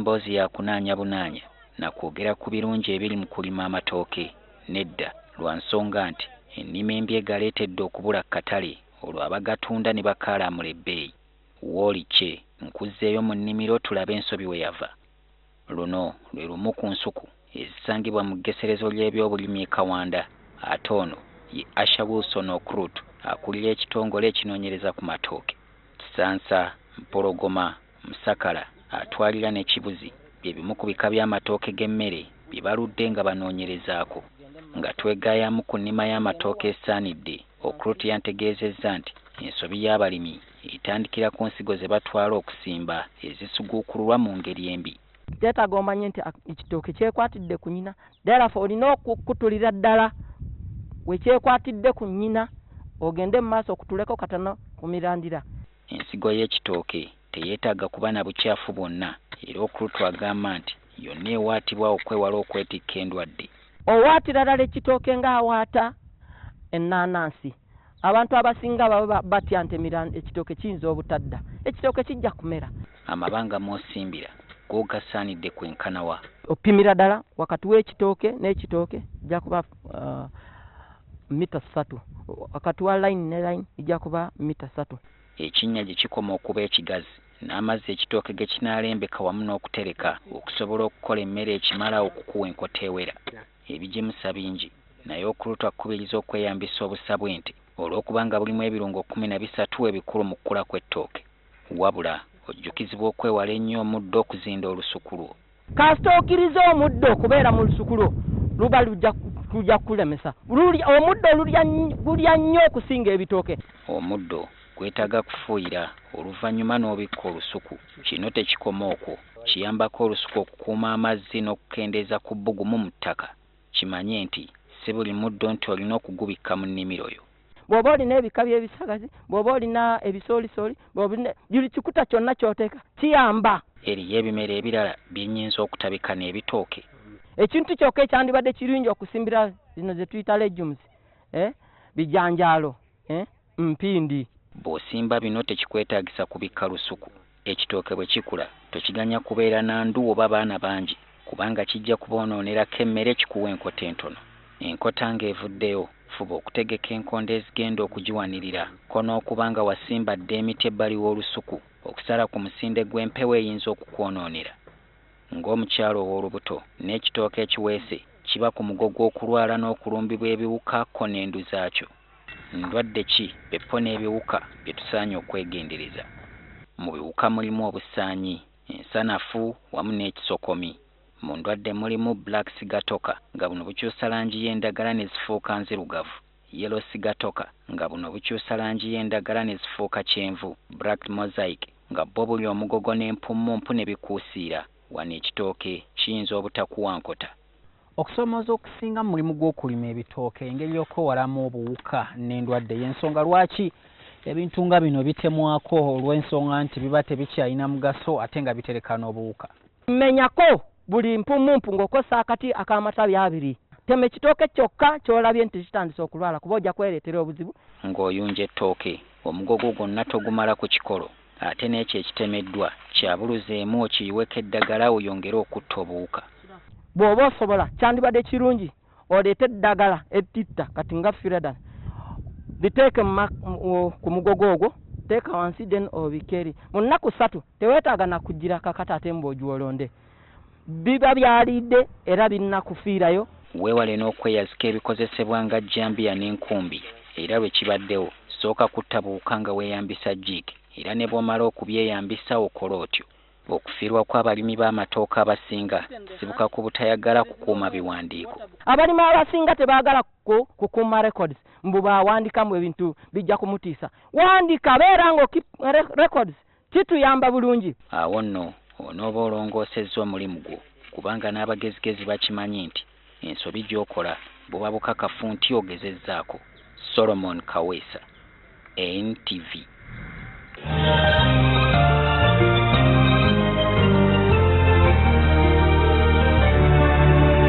mboozi ya kunaanya bunaanya na kwogera ku birungi ebiri mu kulima amatooke. Nedda, lwa nsonga nti ennima embi egaleetedde okubula katale, olwo abagatunda ne bakaalamula ebbeeyi. Woolikye nkuzzeeyo mu nnimiro tulabe ensobi we yava. Luno lwe lumu ku nsuku ezisangibwa mu ggeserezo ly'ebyobulimi e Kawanda. Ate ono ye Asha Wilson Okrut, akulira ekitongole ekinoonyereza ku matooke. Kisansa, Mpologoma, Musakala, atwalira ne Kibuzi bye bimu ku bika by'amatooke g'emmere bye baludde nga banoonyerezaako. Nga twegayamu ku nnima y'amatooke esaanidde, Okrut yantegeezezza nti ensobi y'abalimi etandikira ku nsigo ze batwala okusimba ezisuguukululwa mu ngeri embi. Kyetaaga omanye nti ekitooke kyekwatidde ku nnyina, therefore olina okukutulira ddala we kyekwatidde ku nnyina, ogende mu maaso okutuleko katono ku mirandira. Ensigo y'ekitooke teyeetaaga kuba na bukyafu bwonna, era Okrut agamba nti yonna ewaatibwa okwewala okwetikka endwadde. Owaatira ddala ekitooke ng'awaata ennaanansi. Abantu abasinga baba batya nti ekitooke kiyinza obutadda. Ekitooke kijja kumera. Amabanga mw'osimbira go gasaanidde kwenkana wa? Opimira ddala wakati w'ekitooke n'ekitooke ejja kuba mita 3, wakati wa line ne line ejja kuba mita 3. Ekinnya gye kikoma okuba ekigazi n'amazzi ekitooke ge kinaalembeka wamu n'okutereka okusobola okukola emmere ekimala okukuwa enkota ewera. Ebigimusa bingi, naye Okrut akubiriza okweyambisa obusa bw'ente olw'okubanga bulimu ebirungo 13 ebikulu mu kkula kw'ettooke. Wabula ojjukizibwa okwewala ennyo omuddo okuzinda olusuku lwo. Kasita okkiriza omuddo okubeera mu lusuku lwo, luba lujja kukulemesa. Omuddo gulya nnyo okusinga ebitooke. Omuddo gwetaaga kufuuyira oluvannyuma n'obikka olusuku. Kino tekikoma okwo, kiyambako olusuku okukuuma amazzi n'okukendeeza ku bbugumu mu ttaka. Kimanye nti si buli muddo nti olina okugubikka mu nnimiro yo. Bw'oba olina ebika by'ebisagazi, bw'oba olina ebisoolisooli, buli kikuta kyonna ky'oteeka kiyamba. Eriyo ebimera ebirala bye nnyinza okutabika n'ebitooke? Ekintu kyokka ekyandibadde kirungi okusimbira zino ze tuyita legumes, bijanjaalo, mpindi. Bw'osimba bino tekikwetaagisa kubikka lusuku. Ekitooke bwe kikula tokiganya kubeera na ndu oba baana bangi, kubanga kijja kuboononerako emmere kikuwa enkota entono. Enkota ng'evuddeyo, fuba okutegeka enkondo ezigenda okugiwanirira, ko n'okuba nga wasimba dda emiti ebbali w'olusuku okusala ku musinde gw'empewo eyinza okukwonoonera. Ng'omukyala ow'olubuto, n'ekitooke ekiweese kiba ku mugo gw'okulwala n'okulumbibwa ebiwuka ko n'endu zaakyo. Ndwadde ki, beppo n'ebiwuka bye tusaanye okwegendereza? Mu biwuka mulimu obusaanyi, ensanafu wamu n'ekisokomi. Mu ndwadde mulimu black sigatoka, nga buno bukyusa langi y'endagala ne zifuuka nzirugavu, yellow sigatoka, nga buno bukyusa langi y'endagala ne zifuuka kyenvu, black mosaic, nga bwo buli omugogo n'empummumpu ne bikuusiira. Wano ekitooke kiyinza obutakuwa nkota. Okusoomooza okusinga mu mulimu gw'okulima ebitooke, engeri y'okwewalamu obuwuka n'endwadde, y'ensonga lwaki ebintu nga bino bitemwako, olw'ensonga nti biba tebikyalina mugaso ate nga bitereka n'obuwuka. Menyako buli mpummumpu ng'okozesa akati ak'amatabi abiri. Tema ekitooke kyokka ky'olabye nti kitandise okulwala, kuba ojja kwereetera obuzibu. Ng'oyunja ettooke, omugogo gwonna togumala ku kikolo, ate n'ekyo ekitemeddwa kyabuluzeemu okiyiweko eddagala oyongere okutta obuwuka. Bw'oba osobola, kyandibadde kirungi oleete eddagala ettitta kati nga Furadan, liteeke ku mugogo ogwo, teeka wansi, then obikke eri mu nnaku 3. Teweetaaga na kugira kakata ate mbw'ogiwolonde, biba byalidde era birina kufiirayo. Weewale n'okweyazika ebikozesebwa nga jjambiya n'enkumbi, era lwe kibaddewo sooka kutta buwuka nga weeyambisa Jik, era ne bw'omala okubyeyambisa okola otyo. Okufiirwa kw'abalimi b'amatooke abasinga sibuka ku butayagala kukuuma biwandiiko. Abalimi abasinga tebaagala kukuuma records, mbu bawandikamu ebintu bijja kumutiisa. Wandika, beera nga records kituyamba bulungi. Awo nno onooba olongoosezza omulimu gwo, kubanga n'abagezigezi bakimanyi nti ensobi gy'okola buba bukakafu nti ogezezzaako. Solomon Kaweesa, NTV.